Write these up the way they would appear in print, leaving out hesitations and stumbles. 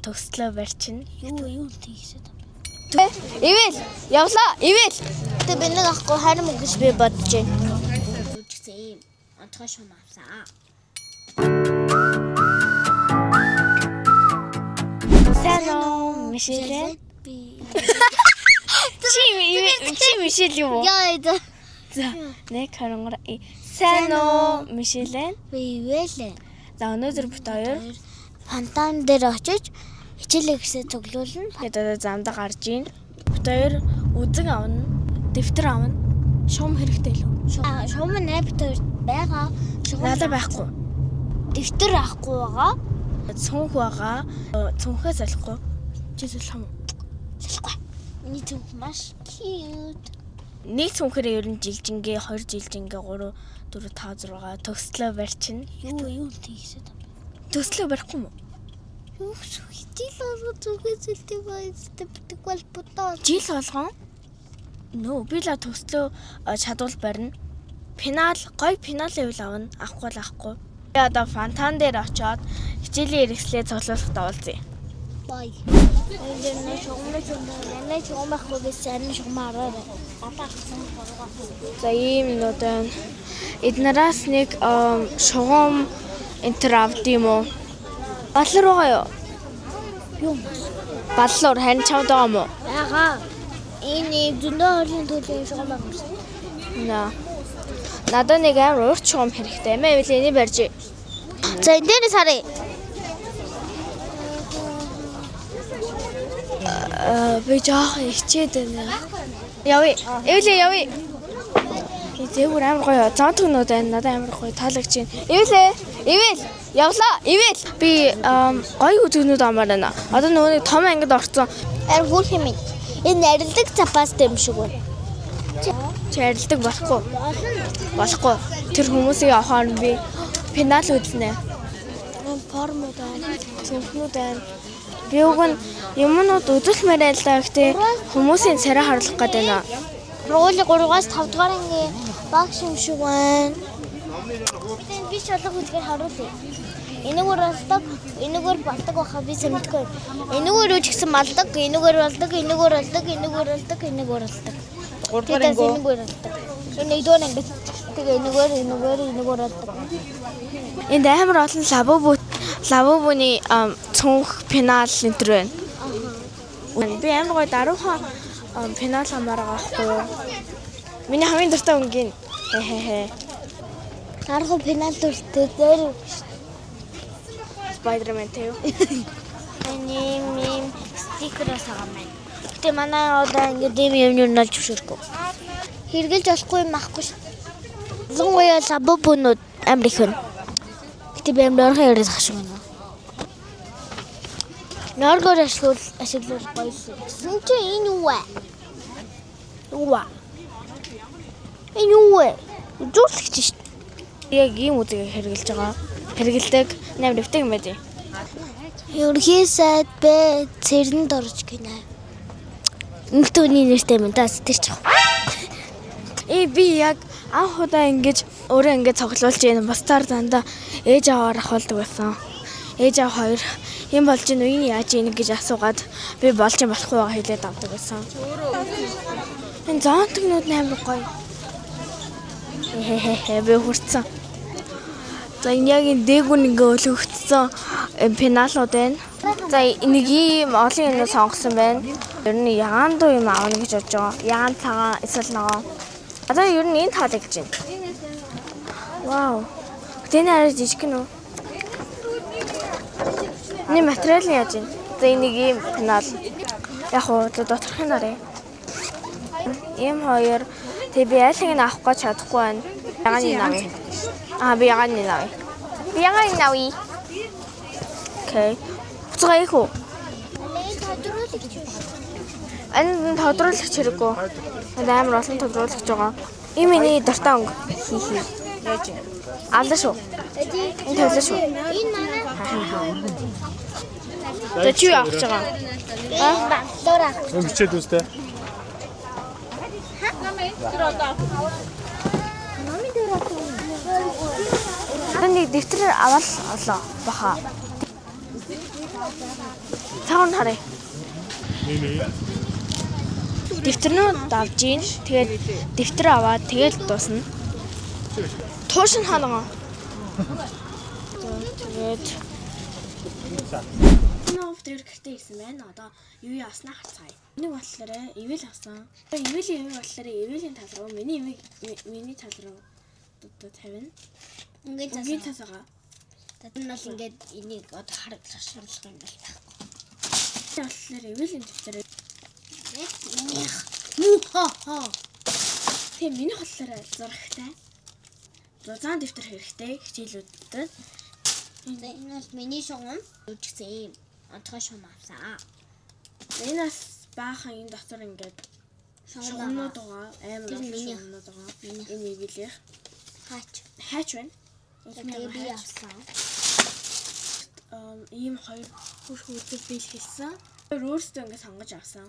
Төгслөө барьчихна. Юу тийгсэд. Ивэл явлаа. Ивэл. Тэ би нэг ахгүй харин мөнгө гэж би бодож байна. Үжигсэн ийм онцгой шум авсан. Сайн уу, Мишель? Би. Чи Мишель юм уу? Яа за. За, 1 2 3. Сайн уу, Мишель? Би ивэлээ. За, өнөөдөр бит хоёр Фонтан дээр очиж хичээлээ гэсээ цуглуулна. тэгээд одоо замдаа гарч ийн. Бит хоёр үзэн авна, дэвтэр авна. Шум хэрэгтэй лүү? Шум нь бит хоёр байгаа. Шугам Надад байхгүй. Дэвтэр авахгүй байгаа. Цүнх байгаа. Цүнхээ салахгүй. Чи салах юм уу? Салахгүй. Миний цүнх маш cute. Нэг цүнхээр ер нь жилжингээ, хоёр жилжингээ, 3 4 5 6 төгслөө барьчихна. Юу тийгсэд. Төгслөө барихгүй юм уу? Юу хичээл болгоо зүгээ зүлтэй байстай битэг бол бодоо. Жил болгон нөө би л төгслөө чадвал барина. Пенал гой пенал ивэл авна. Авахгүй л авахгүй. Би одоо фонтан дээр очиод хичээлийн хэрэгслээ цуглуулах уулзъя. Бай. Энэ дээр нэ шугамны шугам, манай шугам байхгүй гэсэн харин шугам араа. Гадаа авсан боргоо. За ийм юмнууд байна. Эднээс нэг шугам энтер авд юм уу? Баллар байгаа юу? Юу? Баллар харин чамд байгаа юм уу? Яга. Энэ зөндөө хорлын төлөө шугам байгаа юм шиг. Наа. Надад нэг амар урт шугам хэрэгтэй. Эмээ ивэл энийг барьж. За энэ дээрээс харъя. Би жоохон хичээд байна. Явъя. Эвлээ явъя. Зээгүр амар гоё зонтгнууд байна. Надад амар гоё таалагч байна. Эвлээ. Эвэл. Явлаа. Эвэл. Би гоё үзгнүүд амаар байна. Одоо нөгөө нэг том ангид орсон. Ар хөөх юм. Энэ арилдаг запастай юм шиг байна. Чи арилдаг болохгүй. Болохгүй. Тэр хүмүүсийг авахаар би пенал үзнэ. Формууд байна. Цүнхнүүд байна. Би уг нь юмнууд үзүүлмээр байлаа гэхдээ хүмүүсийн царай харлах гээд байна. Сургуулийн 3-аас 5 дугаар ангийн багш юм шиг байна. Энэ биш олох үзгээр харуулъя. Энэгээр болдог, энэгээр болдог байхаа би сайн мэдэхгүй. Энэгээр юу ч гэсэн малдаг, энэгээр болдог, энэгээр болдог, энэгээр болдог, энэгээр болдог. 3 дугаар Тэгээд анги. энэгээр болдог. Энэ нэгдүгээр анги. Тэгээ энэгээр, энэгээр, энэгээр болдог. Энд амар олон лабубуны цүнх пенал энэ төр байна. Би амар гоё даруухан пенал хамаар байгаа байхгүй юу? Миний хамгийн дуртай өнгийн. Хэ хэ. Дарах пенал дүртэй дээр Spider-Man тэ юу? энэ юм стикерээс байгаа юм байна. Гэтэ манай одоо ингээд ийм юм юу нолж зөвшөөрөхгүй. Хэргэлж болохгүй юм ахгүй ш. Ялангуяа лабубунууд амар их байна. Гэтэ би амар ойрхон яриад ах шиг байна. Норгоор ашиглавал гоё шээ. Гэсэн чи энэ юу вэ? Юу вэ? Энэ юу вэ? Үзүүлэгч ш. Яг ийм үзгийг хэрглэж байгаа. Хэргэлдэг амар өвтэй юм байд. Ерөнхий сайд бэ цэрэнд орж гинэ. Эмэгтэй нэртэй юм да тэр ч. Би яг анх удаа ингэж өөрөө ингэж цоглуулж яана бусдаар дандаа ээж аваар ахуулдаг байсан. Ээж аав хоёр юм болж гин үү энэ яаж ийн гэж асуугаад би болж юм болохгүй байгаа хэлээд авдаг байсан. Энэ зонтгнууд нь амар гоё. Хэ би хүртсэн. За энэ яг энэ дээгүүр ингээ өлөгдсөн пеналууд байна. За нэг ийм олон юм сонгосон байна. Ер нь ягаан дуу юм авна гэж бодож байгаа. Ягаан цагаан эсвэл ногоон. Одоо ер нь энэ таалагдж байна. Вау. Тэний арай жижиг гэнэ үү? Энэ материал нь яаж юм? За энэ нэг ийм пенал. Яг уу доторхын дараа. Ийм хоёр. Тэгээ би айлыг нь авах гэж чадахгүй байна. Ягааны авъя. Аа би ягааны авъя. Би ягааны авъя. Окей. Буцгаа их үү? Тодруулагч юу? Энэ тодруулагч хэрэггүй. Энд амар олон тодруулагч байгаа. Ийм миний дуртай өнгө. Хи хи. Яаж юм? Аллаа шүү. Энэ тавилаа шүү. Энэ манай За чи юу авах гэж байгаа? баллуур авах. Өн бичээд үзтээ. Одоо нэг дэвтэр аваад олоо баха. Цаавар нь харъя. Дэвтэрнүүд авч ийн. Тэгээд дэвтэр аваад тэгээд дуусна. Туушин хаана. Тэгээд энэ дэвтэр гэртээ ирсэн байна. Одоо юу яаснаа харцгаая. Нэг болохоор ивэл авсан. Ивэлийн юм болохоор ивэлийн тал руу, миний имийг миний тал руу одоо тавина. Ингээд Өнгийн цаас байгаа. Энэ бол ингээд энийг одоо харагдах шаардлага юм бол байхгүй. Энэ болохоор ивэлийн дэвтэр. Минийх. Мүү-ха-ха. Тийм, миний болохоор зурагтай. Зузаан дэвтэр хэрэгтэй хичээлүүдэд. За, энэ бол миний шугам. Үжигсэн ийм онцгой шугам авсан. Энэ бас баахан энэ дотор ингээд шугамнууд байгаа. Амар Тэр олон миний. шугамнууд байгаа. Энэ ивэлийнх. Хаач. Хайч байна. За, тэгээ би авсан. Ийм хоёр хөрх үзэг биелүүлсэн. Тэр өөрсдөө ингээд сонгож авсан.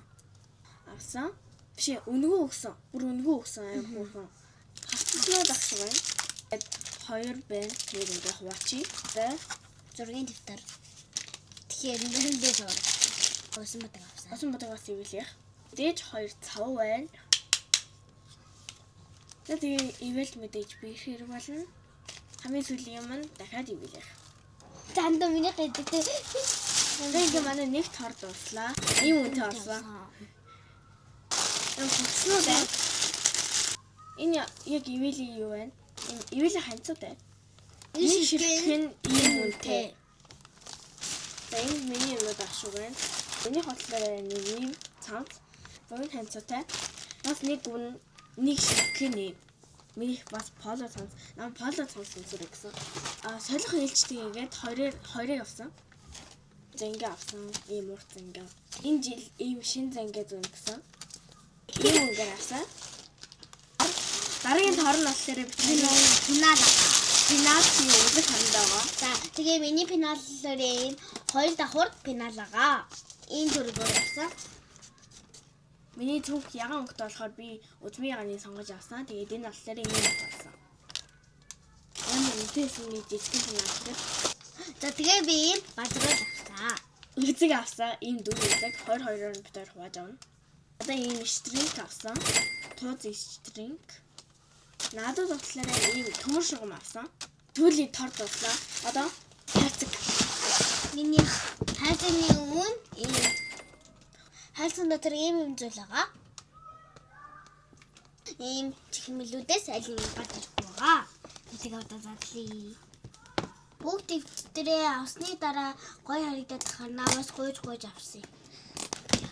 Авсан. Биш ээ, үнэгүй өгсөн. Бүр үнэгүй өгсөн аим хөөрхөн. Хавцлаад ах шиг байна. Тэгээд хоёр байна. Нэг ингээд хуваачи. За, Зургийн дэвтэр. Тэгэхээр энэ дээр зураг. Усан бадаг авсан. Усан бодог бас ивэлийнх. Дээж хоёр цав байна. За, тэгээ ивэлд мэдээж би хэрэг болно. Хамгийн сүүлийн юм нь дахиад ивэлийнх. Зандаа миний гэдэг. За, ингээ манай нэг тор дууслаа. Ийм үнэтэй олсон. Энэ хувцснууд байна. Энэ яг ивэлийн юу байна? Энэ ивэлийн ханцууд байна. Энэ ширхэг нь ийм үнэтэй. За, энэ миний юмнууд ах шиг байна. Миний хотлоор нэг ийм цамц, богино ханцуутай. Бас нэг үн нэг ширхэг нь ийм. Миний бас поло цамц. Нам поло цамц өмсөрэй гэсэн. А солих ээлжтэй ингээд хоёроор хоёрыг авсан. Зэнгэ авсан. Ийм урт зэнгэ. Энэ жил ийм шин зэнгэ зүүн гэсэн. Ийм үнгээр авсан. Дараагийн тор нь болохоор бидний Пенал авсан. финал чи үзэх ханд байгаа. За, тэгээ миний пеналлоор ийм хоёр давхар пенал байгаа. Ийм зургаар авсан. Миний түүх ягаан өнгөтэй болохоор би удмын ягааны сонгож авсан. Тэгээд энэ болохоор ийм өнгө болсон. Амар үнэтэйсэн нэг жижигхэн финал дээр За, тэгээ би ийм базрал авсан. үзэг авсан. Ийм дөрөв үзэг 22-оор нь бид хоёр хувааж авна. Одоо ийм штринг авсан. Тууз штринг. Надад болохоор ийм төмөр шугам авсан. Түүлийн тор дуслаа. Одоо хайрцаг. Миний хайрцагны өмнө ийм хайрцаг дотор ийм юм зүйл байгаа. Ийм чихмэлүүдээс аль нэг гарч ирэх байгаа. Тэгээ одоо задлаа. Бүгд дэвтэрээ авсны дараа гой харагдаад тахаар намаас гуйж гуйж авсан.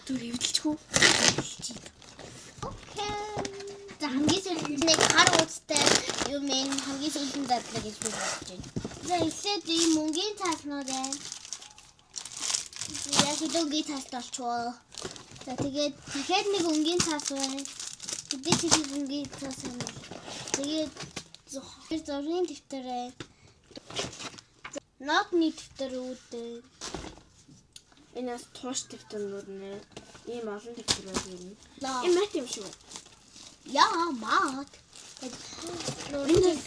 Түр эвдэлчихүү. Окей. За, хамгийн сүүлд нь нэг хар ууцтай юм энэ хамгийн сүүлд нь задлаа гэж би бодож байна. За, эхлээд ийм мөнгийн цааснууд байна. Яг л өнгийн цааст олчвоо. За, тэгээд дахиад нэг өнгийн цаас байна. Хэдий ч их өнгийн цаас юм. Тэгээд хоёр зургийн дэвтэр байна. Нотны дэвтэр үүдээ. Энэ бас туш дэвтэрнүүд нэ. Ийм олон дэвтэр байдаг юм. Лаа. Энэ мат юм шиг байна. Яа, мат. Энэ бас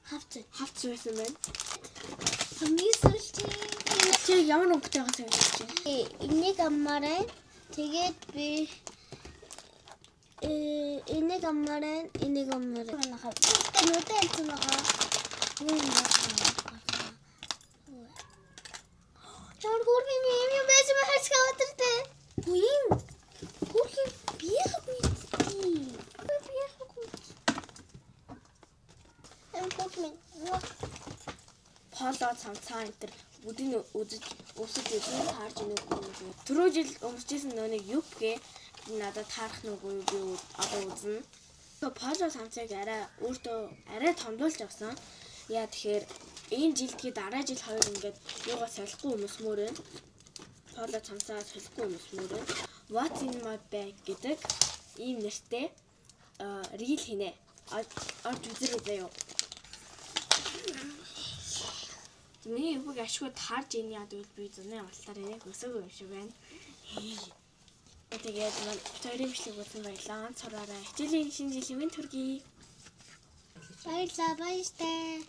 Хавц. хавц байсан байна. Хамгийн сүүлчийн Чи ямар өнгөтэй байгаа санагдаж байна? Энийг аммаар байна. Тэгээд би энийг аммаар байна, энийг аммаар байна. Тэгээд нүдэ хэлсэн байгаа. Юу юм бэ? Ямар хөөрхөн юм юм байсан бэ хайцгаа өдөртэй. Үгүй юм. Хөөрхөн би яах вэ? Би яах вэ? Эм хөөрхөн. Поло цамцаа энэ төр бүгдийг нь үзэж өвсөж үзэн таарж ийнүгүй юу. Түрүү жил өмсөжсэн нөө нэг юпгэ надад таарах нүггүй юу би одоо үзнэ. Поло цамцыг арай өөртөө арай томдуулж авсан. Яа тэгэхээр энэ жил тэгээ дараа жил хоёр ингээд юугаа солихгүй өмсмөр байна. Поло цамцаа солихгүй өмсмөр байна. What's in my bag гэдэг ийм нэртэй reel хийнэ. Орж үзэрэй заяо. Миний юуг ашгүй таарж ийн яа гэвэл би зуны авалтаар энийг өсөөгүй юм шиг байна. Тэгээд маань хоёрын бичлэг үзсэн баярлалаа. Ганц сураарай. Хичээлийн шинэ жилийн мэнд хүргэе. Баярлалаа, баяртай.